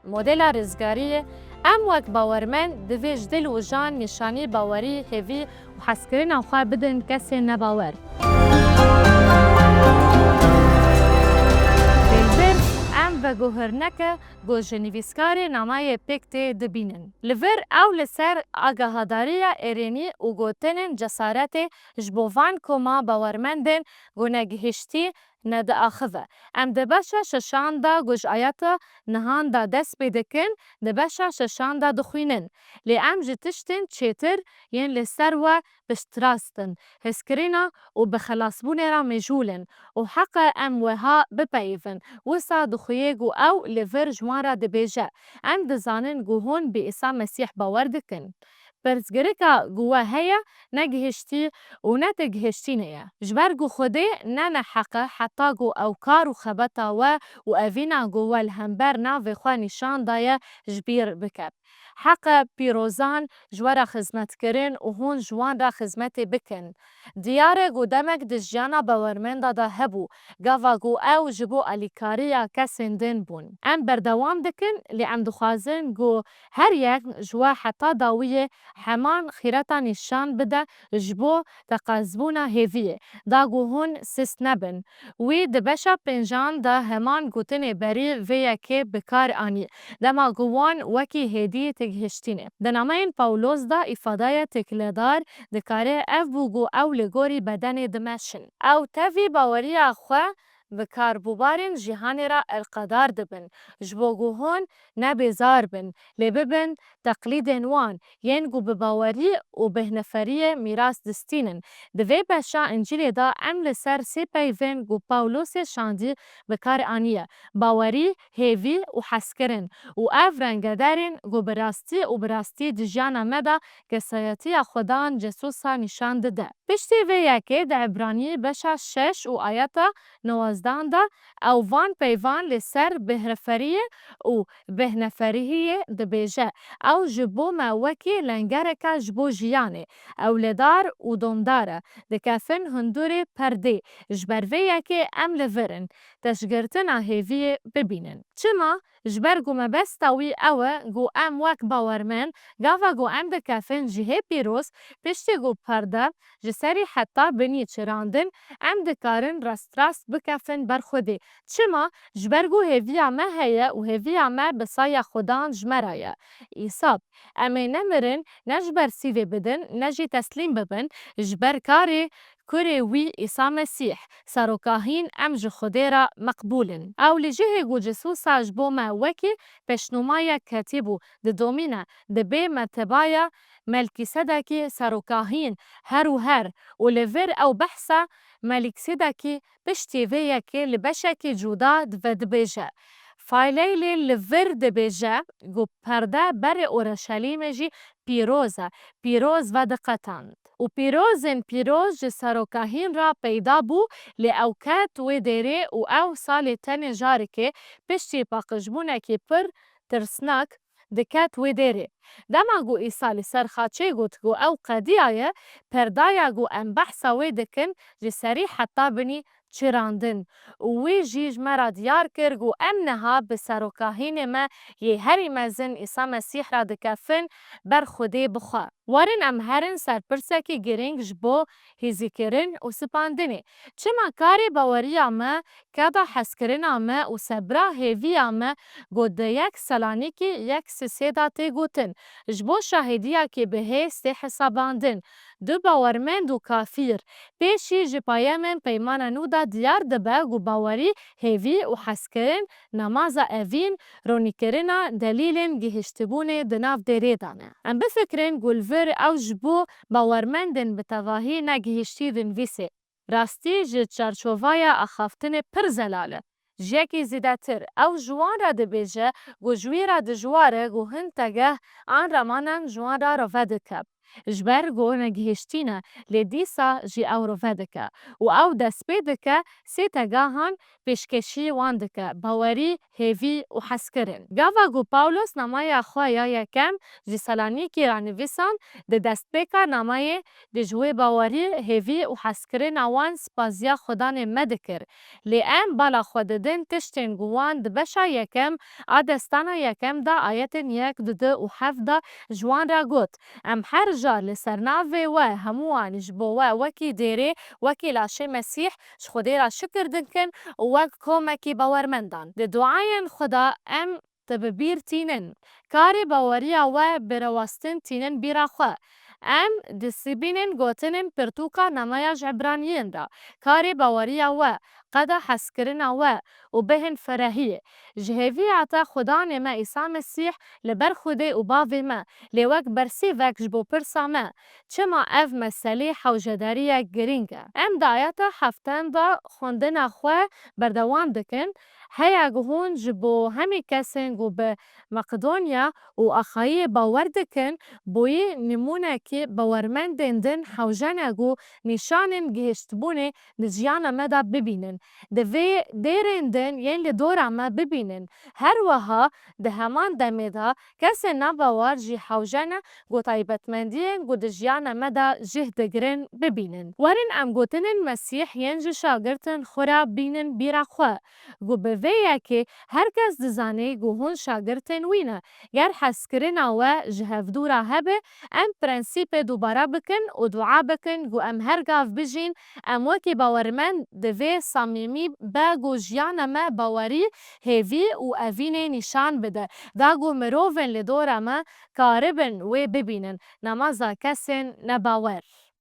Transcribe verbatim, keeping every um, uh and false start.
Modela rizgariyê, em wek bawermend divê ji dil û jan nîşanî bawerî, hêvî û hezkirina xwe bidin kesên nebawer. Li vir em veguhirneke ku ji nivîskarê nameyê pêk tê dibînin. Li vir ew li ser agahadariya erênî û gotinên cesaretê ji bo van koma bawermendên ku negihiştî nediaxive. Em di beşa şeşan de ku ji ayeta nihan de dest pê dikin, di beşa şeşan de dixwînin. Lê em ji tiştên çêtir yên li ser we piştrast in, hezkirina û bi xelasbûnê re mêjûl in û heqe em wiha bipeyivin. Wisa dixuye ku ew li vir ji wan re dibêje, em dizanin ku hûn bi Îsa Mesîh bawer dikin. Pirsgirêka ku we heye, ne gihiştî û ne ti gihiştînê ye. Ji ber ku Xwedê ne neheq e heta ku ew kar û xebata we û evîna ku we li hember navê xwe nîşan daye ji bîr bike. Heq e pîrozan ji we re xizmet kirin û hûn ji wan re xizmetê bikin. Diyar e ku demek di jiyana bawermenda de hebû, gava ku ew ji bo alîkariya kesên din bûn. Em berdewam dikin, lê em dixwazin ku her yek ji we heta dawiyê heman xîreta nîşan bide ji bo teqezbûna hêviyê, da ku hûn sist nebin. Wî di beşa pêncan de heman gotinê berî vê yekê bi kar anî, dema ku wan wekî hêdî têgihiştîne. Di nameyên Pawlos de îfadeyê têkiledar dikare ev bû ku ew li gorî bedenê dimeşin. Ew tevî baweriya xwe bi karbûbarên cîhanê re elqedar dibin, ji bo ku hûn ne bêzar bin, lê bibin teqlîdên wan, yên ku bi bawerî û bêhneferiyê mîras distînin. Di vê beşa Încîlê de em li ser sê peyvên ku Pawlosê şandî bi kar aniye, bawerî, hêvî û hezkirin û ev rengederên ku bi rastî û bi rastî di jiyana me de kesayetiya Xudan Cesûsa nîşan dide. Piştî vê yekê di Ebranî beşa şeş û ayeta newazdan de ew van peyvan li ser bêhneferiyê û bêhneferihiyê dibêje. Ew ji bo me wekî lengereke ji bo jiyanê, ewledar û domdar e, dikefin hundurê perdê. Ji ber vê yekê em li vir in, teşgirtina hêviyê bibînin. Çima? Ji ber ku mebesta wî ew e ku em wek bawermend, gava ku em dikefin cihê pîroz, piştî ku perde ji serî heta binî çirandin, em dikarin rastrast bikefin ber Xwedê. Çima? Ji ber ku hêviya me heye û hêviya me bi saya Xudan ji me re ye. Îsab, em ê ne mirin, ne ji ber sîvê bidin, ne jî teslîm bibin, ji ber karê Kurê wî Îsa Mesîh, Serokahîn, em ji Xwedê re meqbûl in. Ew li cihê ku Cesûsa ji bo me wekî pêşnûmayek ketîbû, didomîne, dibê mertebaya Melkîsedekî Serokahîn her û her û li vir ew behsa Melkîsedekî piştî vê yekê li beşekî cuda divedibêje. Fayleylê li vir dibêje ku perde berê Orşelîmê jî pîroz e, pîroz vediqetand. Û pîrozên pîroz ji Serokahîn re peyda bû, lê ew ket wê dêrê û ew salê tenê carekê piştî paqijbûnekî pir tirsnak diket wê dêrê. Dema ku Îsa li ser xaçê got ku ew qediyaye, perdaya ku em behsa wê dikin ji serî heta binî çirandin û wî jî ji me re diyar kir ku em niha bi Serokahînê me yê herî mezin Îsa Mesîh re dikefin ber Xwedê bi xwe. Werin em herin ser pirsekî girîng ji bo hîzîkirin û sipandinê. Çima karê baweriya me, keda hezkirina me û sebra hêviya me ku di yek Selanîkî yek sisê de tê gotin, ji bo şahidiyekê bihêz tê hesabandin, du bawermend û kafîr, pêşî ji peyamên Peymana Nû de diyar dibe ku bawerî, hêvî û hezkirin, nemaza evîn, ronîkirina delîlên gihiştibûnê di nav dêrê de ne. Em bifikirin ku li vir ew ji bo bawermendên bi tevahî negihiştî dinivîsê. Rastî ji çarçovaya axaftinê pir zelal e. Ji yekî zêdetir, ew ji wan re dibêje ku ji wî re dijwar e ku hin tegeh an remanan ji wan re rave dike. Ji ber ku negihiştî ne, lê dîsa jî ew rove dike û ew dest pê dike sê tegahan pêşkêşî wan dike, bawerî, hêvî û hezkirin. Gava ku Pawlos namaya xwe ya yekem ji Selanîkî re nivîsand, di destpêka namayê de ji wê bawerî, hêvî û hezkirina wan spaziya Xudanê me dikir. Lê em bala xwe didin tiştên ku wan di beşa yekem a destana yekem de ayetên yek, du, du û heft de ji wan re got, Em her ca li ser navê we hemû wan ji bo we wekî dêrê, wekî laşê Mesîh ji Xwedê re şikir dikin û wek komekî bawermendan di duayên xwe de em te bi bîr tînin. Karê baweriya we bi rewastin tînin bîra xwe. Em disîbînin gotinên pirtûka namaya ji Ebraniyên de. Karê baweriya we, qeda hezkirina we û bêhn ferehiyê. Ji hêviya te Xudanê me Îsa Mesîh li ber Xwedê û Bavê me, lê wek bersîvek ji bo pirsa me. Çima ev meselê hewcedariyek girîng e? Em di ayeta heftan de xwendina xwe berdewam dikin. Heya ku hûn ji bo hemî kesên ku bi Makedonya û Axayiyê bawer dikin, boyî nimûnekî bawermendên din hewce ne ku nîşanên gihiştbûnê di jiyana me de bibînin. Divê dêrên din yên li dora me bibînin. Her wiha di heman demê de kesên nabawer jî hewce ne ku taybetmendiyên ku di jiyana me de cih digirin bibînin. Werin em gotinên Mesîh yên ji şagirtên xwe re bînin bîra xwe, ku bi vê yekê her kes dizane ku hûn şagirtên wî ne. Ger hezkirina we ji hevdû re hebe, em prensîpê dubare bikin û dua bikin ku em her gav bijîn, em wekî bawermend divê samîmî be ku jiyana me bawerî, hêvî û evînê nîşan bide, da ku mirovên li dora me karibin wê bibînin, nemaza kesên nebawer.